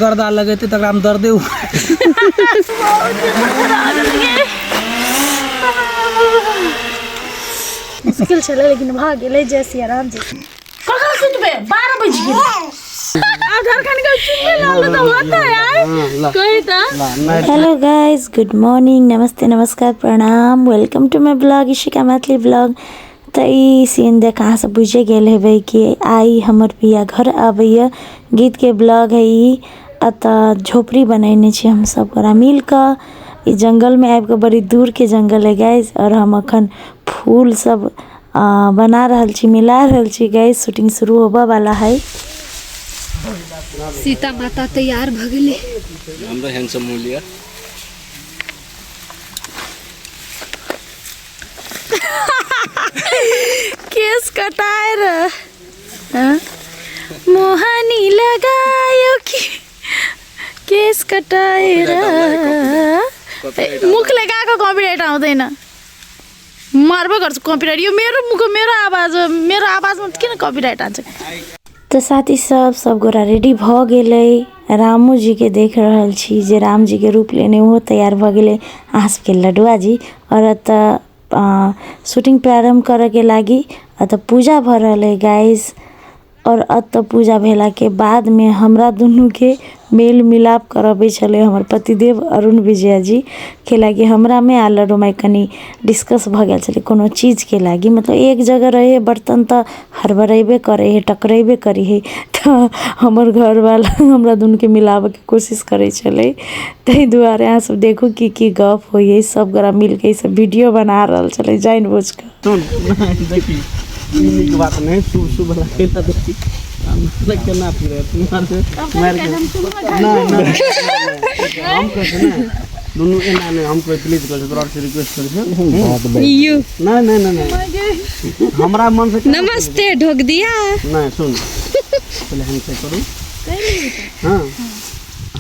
गर्दा लगेतै तकरा में दर्दे मुश्किल छलै लेकिन भऽ गेलै जय सिया राम जी। कखन सुतबे? 12 बजि गेल। आ झारखंड के चुम्बे लाल तऽ होता यार कही तऽ। हेलो गाइस, गुड मॉर्निंग, नमस्ते, नमस्कार, प्रणाम। Welcome to my blog Ishika Maithili blog. तऽ ई सीन देख अहाँ सब बुझे गेल हेबै कि आइ हमर पिया घर आबैए। गीतके ब्लॉग है ई। एतऽ झोपड़ी बनेने छी हम सब गोरा मिल कऽ। ई जंगलमे आबि कऽ, बड़ी दूरके जंगल है गाइस। आओर हम अखन फूल सब बना रहल छी, मिला रहल छी गाइस। शूटिंग शुरू होबऽ वाला है। सीता माता तैयार भऽ गेलै। हमरा हैंडसम मूल्य केस कटाए रह हाँ? मोहनी लगायो कि केस कटाए रह। मुख लगा कऽ कॉपीराइट आउँदैन, मार्बो गर्छ कॉपीराइट। यो मेरो मुख, मेरो आवाज हो, मेरो आवाजमा किन कॉपीराइट आउँछ? तऽ साथी सब, सब गोरा रेडी भऽ गेलै। रामू जीके देख रहल छी जे राम जीके रूप लेने ओहो तैयार भऽ गेलै, अहाँ सबके लडुआ जी। आओर एतऽ शूटिंग प्रारम्भ करऽके लागि एतऽ पूजा भऽ रहल है गाइस। आओर एतऽ पूजा भेलाके बादमे हमरा दुनूके मेल मिलाप करबै छलै हमर पतिदेव अरुण विजया जी, कैलाकि हमरामे आ लड्डू माय कनि डिस्कस भऽ गेल छलै कोनो चीजके लागि। मतलब एक जगह रहै बर्तन तऽ हड़बड़ेबे करै हइ, टकरेबे करै हइ। तऽ हमर घरवाला हमरा दुनूके मिलाबऽके कोशिश करै छलै। ताहि दुआरे अहाँ सब देखू की की गप होइ हइ। सब गोरा मिलके ई सब वीडियो बना रहल छलै जानि बुझि कऽ। सुन, देखी, ई नीक बात नहि। शुभ शुभ वाला केना देखी केना फिरे मारि के। नहि नहि, हम कहै छी ने, दुनू एना नहि। हम कहै, प्लीज कहै छी, तोरा से रिक्वेस्ट करै छी। यू नहि नहि नहि नहि, हमरा मन से नमस्ते ढोक दिया। नहि, सुन, पहिले हम से करू। हाँ,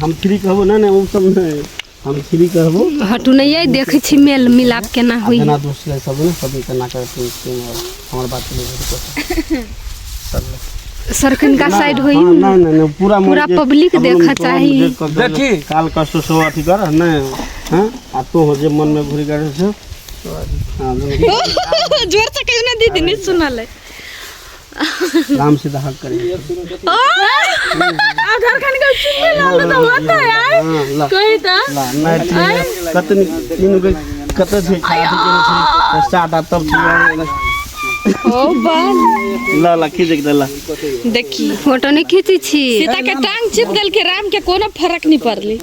हम फ्री कहबो। नहि नहि, ओ सब नहि, हम फ्री कहबो। हटू नहि, ये देखै छी मेल मिलाप केना होई। जेना दोस्त रहे सब ने, सब केना करते हमर बात के। सरखन का साइड होई। हाँ, नहीं नहीं नहीं, पूरा पूरा पब्लिक देखा चाही। देखी काल कष्ट सो अथी कर नहीं। हाँ, आ तो हो जे मन में घुरी करे छो। हाँ, जोर से कहियो ना दीदी, नहीं सुनल है। राम सीधा हक करी। आ झारखंड के चुम्बे लाल तऽ होता यार कही तऽ। ला नहीं, ठीक कते तीन गो कते छै छै सात तब। ओ बाल ला ला खींच के ला। देखी, फोटो नहीं खींची छी। सीता के टांग चिप गेल के राम के कोनो फर्क नहीं पड़ले।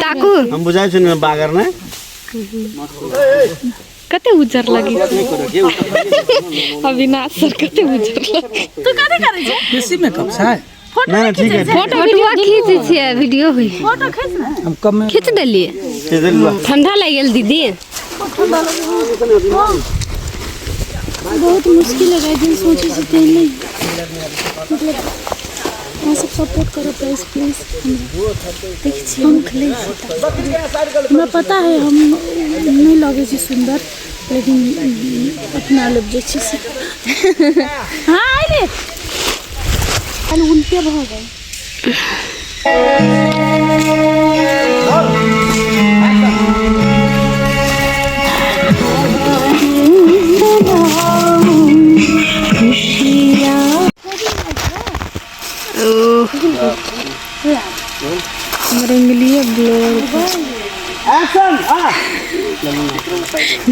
ताकू हम बुझाइ छी ने बागर ने। कते उज्जर लगी अविनाश सर, कते उज्जर लगी। तू कथी करै छै? बेसी मेकअप छै। नहीं नहीं, ठीक है। फोटो खींची छी, वीडियो हुई। फोटो खींच ना। हम कम में खींच देलिए। ठीक है, ला। ठंडा लागि गेल दीदी। बहुत मुश्किल है दिन सोचे से तेल नहीं। मतलब अहाँ सब सपोर्ट करो प्लीज प्लीज। देख छी हम खेलै छी, हमरा पता है हम नहीं लगै छी सुन्दर, लेकिन अपना लेब जे छै से। हाँ, आइले उल्टे भऽ गेल।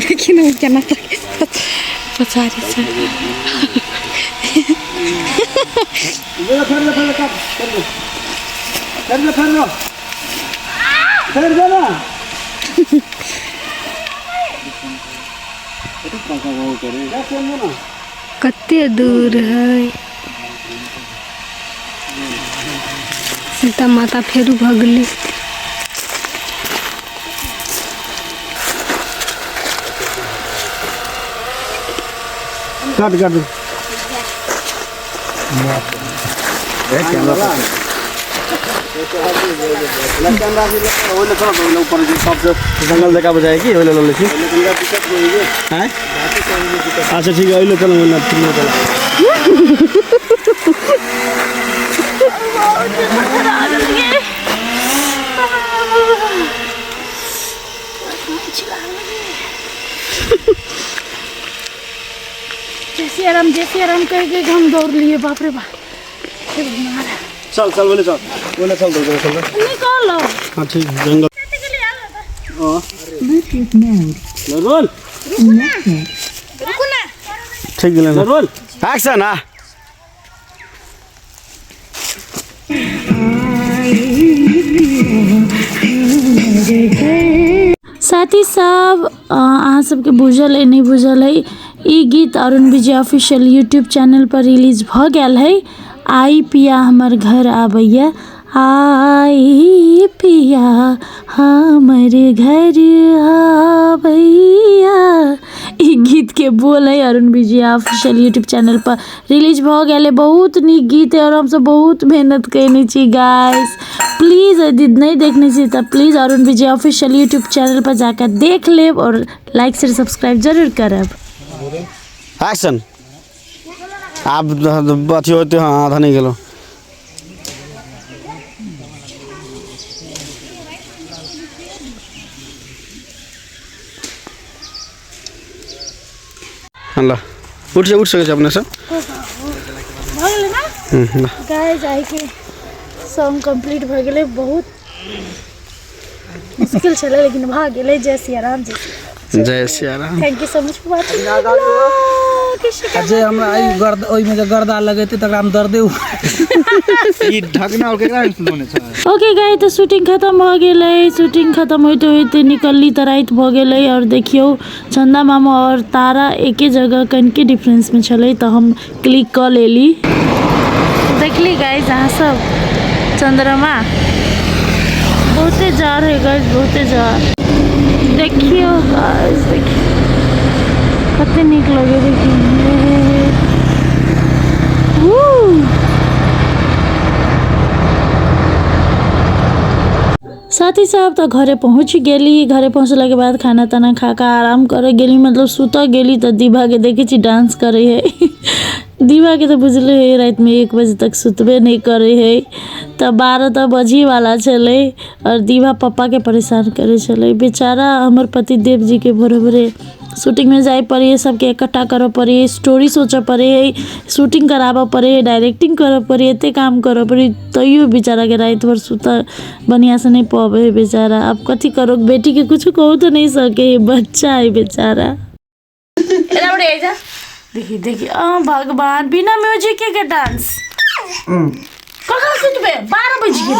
देखी ना केना पछाड़ी छै। ले फेर ले, फेर ले, काट कर दे, कर दे, फेर लो, फेर दे ना। कते दूर है सीता माता। फेरू भऽ गेलै। काट काट। ऊपर सबसे जंगल जगह बजाए कि ओहिले लऽ लै छी हैं। अच्छा ठीक है, ओहिले चलो, ओहिले फिर चलो। जैसे आराम जैसे आराम कह के हम दौड़ लिए। बाप रे बाप, हे भगवान। चल चल बोले चल बोले चल दो चल। निकालो। हाँ ठीक जंगल। हाँ रोल रुको ना, ठीक गेलै रोल एक्शन। आ साथी सब, अहाँ सबके बुझल है नहीं बुझल है, ई गीत Arun Vijay official YouTube channel पर रिलीज भ गेल है। आई पिया हमर घर आबैया, आई पिया हमर घर आबैया, ई गीत के बोल है Arun Vijay official YouTube channel पर रिलीज भ गेल है। बहुत नीक गीत है और हमसब बहुत मेहनत कयने छी गाइस। प्लीज़ यदि नहीं देखने छी तो please Arun Vijay official YouTube channel पर जाकर देख लेब और लाइक शेयर सब्सक्राइब जरूर करब। एक्शन। आब अथी होते। हाँ आधा नहीं गेलो। ल उठ उठ सकै छ अपने सब। भऽ गेलै ना गाइस? आइ के सॉन्ग कंप्लीट भऽ गेलै। बहुत मुश्किल छलै लेकिन भऽ गेलै। जय सिया राम, जय सिया, जय Siya Ram. Thank you so much for watching. आ जे हमरा एहि गर्द ओहिमे जे गर्दा लगेतै तकरा मे दर्दे ई ढकना और केकरा सुनने छै। ओके गाइस, तऽ शूटिंग खत्म भऽ गेलै। शूटिंग खत्म होइते होइते निकलली तऽ राति भऽ गेलै। और देखियौ चंदा मामा और तारा एके जगह कनिके डिफरेंस में छलै तऽ हम क्लिक कऽ लेली। देखली गाइस अहाँ सब चंद्रमा बहुते जाड़ है गाइस, बहुते जाड़। देखियौ गाइस, देखियौ कते नीक लगे देखियौ। साथी साहब तो घरे पहुँच गेली। घरे पहुँचला के बाद खाना ताना खा के आराम करे गेली, मतलब सुत गेली। तो दीभा के देखे छी डांस करे है। दीभा के तो बुझले है रात में 1 बजे तक सुतबे नहीं करे है, तो 12 तो बजे वाला छलै और दीभा पप्पा के परेशान करे छलै बेचारा। हमर पति देव जी के भोरे भोरे शूटिंग में जाए पड़े, सबके इकट्ठा करऽ पड़े, स्टोरी सोचऽ पड़े, शूटिंग कराबऽ पड़े, डायरेक्टिंग करऽ पड़े, एते काम करऽ पड़े, तैयो बेचारा के राति भर सुत बढ़िया से नहीं पबै है बेचारा। अब कथी करो, बेटी के कुछ कहू तो नहीं सके, बच्चा है बेचारा। देखी देखी आ भगवान, बिना म्यूजिक के डांस कखन सुतबे? 12 बज गेल।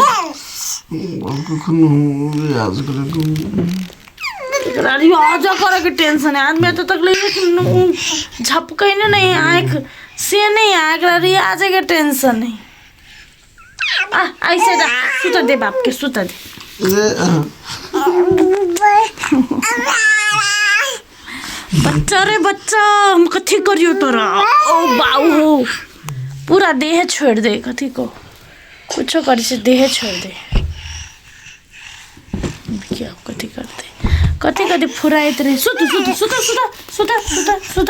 आजा करे के टेंशन है आदमी तो तक ले झपकै ने नहीं, आँख से नहीं है एकरा रियाज के टेंशन नहीं। आ ऐसे दा सुता दे बाप के, सुता दे। बच्चा रे बच्चा, हम कथी करियो तोरा? ओ बाऊ हो, पूरा देह छोड़ दे, कथी को कुछो करी से देह छोड़ दे। देखिए अब कथी करते, कथी कथी फुराइत रहे। सुत सुत सुत सुत सुत सुत सुत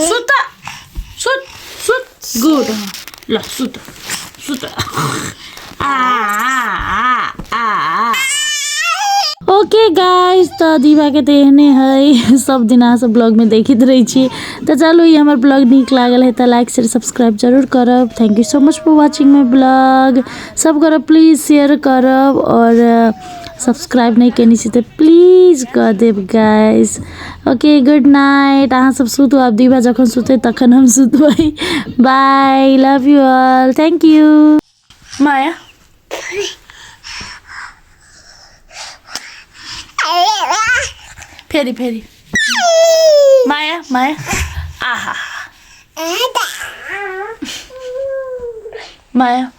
सुत सुत सुत गुड, ल सुत सुत आ आ आ। ओके गाइस, तो दीवा के तो एहने है सब दिन अहाँ सब ब्लॉग में देखैत रहै छी। तो चलू ई हमर ब्लॉग नीक लागल है तो लाइक शेयर सब्सक्राइब जरूर करब। Thank you so much for watching my blog. सब करब प्लीज शेयर करब और सब्सक्राइब नहीं केने छी तो प्लीज कऽ देब गाइस। Okay good night. अहाँ सब सुतू, आब दीवा जखन सुतै तखन हम सुतबै। Bye, love you all, thank you. Maya फेरी फेरी माया माया आहा माया